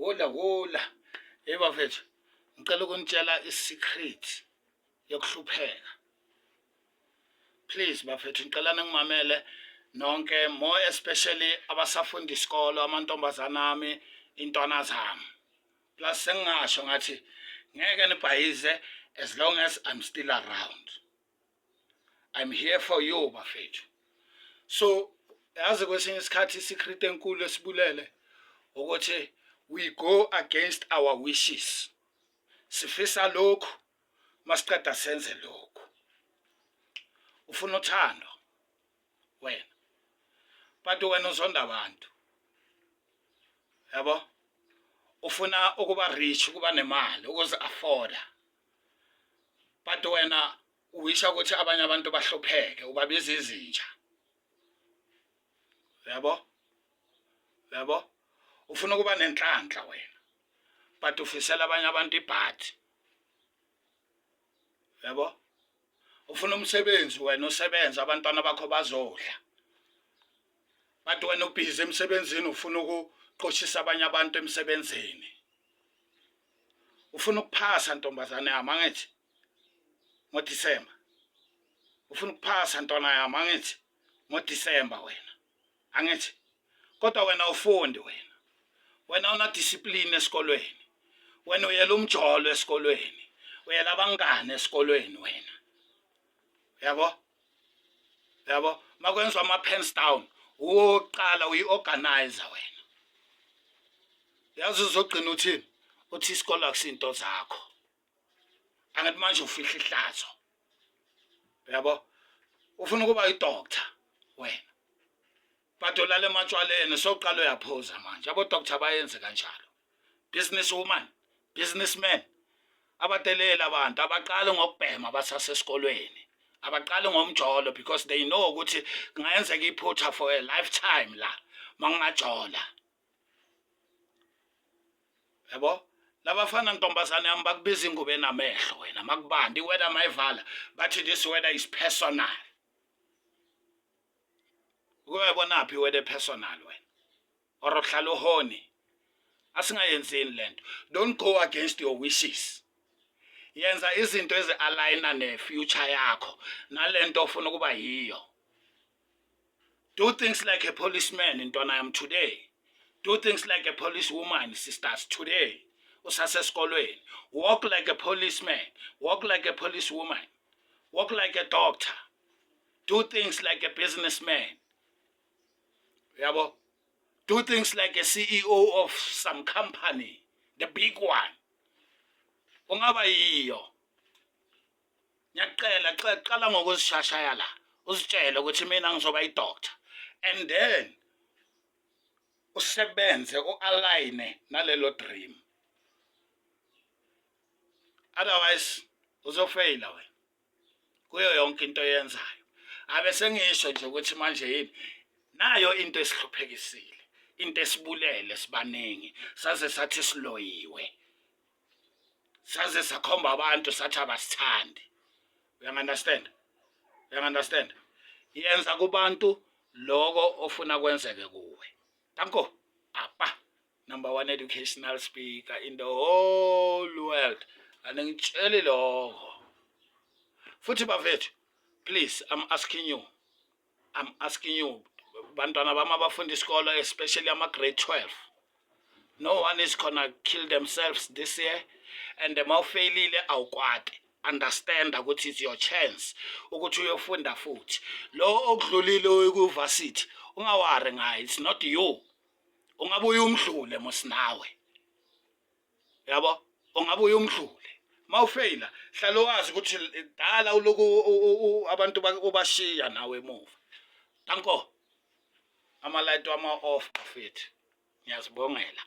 Hola hola. Hey bafethu, ngicela ukunitshela i-secret yokuhlupheka. Please bafethu, ngicela ningimamele nonke, more especially abasafunda isikolo, amantombazana ami, intwana zami. Plus sengingasho ngathi ngeke nibhayize as long as I'm still around. I'm here for you bafethu. So yazi, kwesinye isikhathi i-secret enkulu esibulele ukuthi we go against our wishes. Sifisa lokhu, masiqeda senze lokhu. Ufuna uthando wena, but wena uzonda abantu, yabo. Ufuna ukuba rich, ukuba nemali, ukuze afforda, but wena uwisha ukuthi abanye abantu bahlupheke, ubabiza izinja, yabo, yabo. Ufuna ukuba nenhlanhla wena, but ufisela abanye abantu ibhadi, yabo. Ufuna umsebenzi wena, usebenza, abantwana bakho bazodla, but wena ubhizi emsebenzini, ufuna ukuqoshisa abanye abantu emsebenzini. Ufuna ukuphasa, ntombazane yami, angithi ngoDisemba? Ufuna ukuphasa, ntwana yami, angithi ngoDisemba wena, angithi? Kodwa wena ufundi, wena una discipline esikolweni, wena uyela umjolo esikolweni, uyela abangane esikolweni wena, yabo, yabo. Makwenziwa ama pens down, uwokuqala, uyi-organizer wena. Yazi uzogcina uthini? Uthi isikolo akusinto zakho, angithi? Manje ufihla ihlazo, yabo. Ufuna ukuba i-doctor wena, but ulala ematshwaleni, soqala uyaphuza manje. Abo-doctor bayenze kanjalo. Business woman, businessman, abateleli abantu abaqali ngokubhema basasesikolweni, abaqali ngomjolo, because they know ukuthi kungayenzeka iphutha for a lifetime la mangingajola, yabo. Labafana, ntombazane yami, bakubiza ingubo enamehlo wena makubanda, i-weather mayivala, bathi this weather is personal. Ukuyabonaphi i-weather personal wena, or uhlala uhoni? Asingayenzini lento. Don't go against your wishes. Yenza izinto ezi-aligna ne-future yakho nalento ofuna ukuba yiyo. Do things like a policeman, ntwana yami, today. Do things like a policewoman, sisters, today usasesikolweni. Walk like a policeman, walk like a policewoman, walk like a doctor, do things like a businessman, yabo. Do things like a CEO of some company, the big one ungaba yiyo. Ngiyacela, qala ngokuzishashaya la, uzitshele ukuthi mina ngizoba i-doctor, and then usebenze u-align nalelo dream, otherwise uzofeyila wena kuyo yonke into oyenzayo. Abe sengisho nje ukuthi manje yini nayo into esihluphekisile, into esibulele sibaningi, saze sathi siloyiwe, saze sakhomba abantu sathi abasithandi. Uyangi-understand? Uyangi-understand? Yenza kubantu loko ofuna kwenzeke kuwe. Danko apa, number one educational speaker in the whole world, aningitsheli lokho futhi bafethu. Please, I'm asking you, I'm asking you, bantwana bami abafunda isikolo, especially ama-grade 12, no one is gonna kill themselves this year, and mawufeyilile awukwati. Understand ukuthi it's your chance ukuthi uyofunda futhi. Lo okudlulile ku-varsity, ungawari ngayo, it's not you. Ungabuye umdlule mos nawe, yabo, ungabuye umdlule. Mawufeyila, hlala wazi ukuthi dala uloku abantu ubashiya nawe emuva. Danko, ama-light wama off bafethu, ngiyazibongela.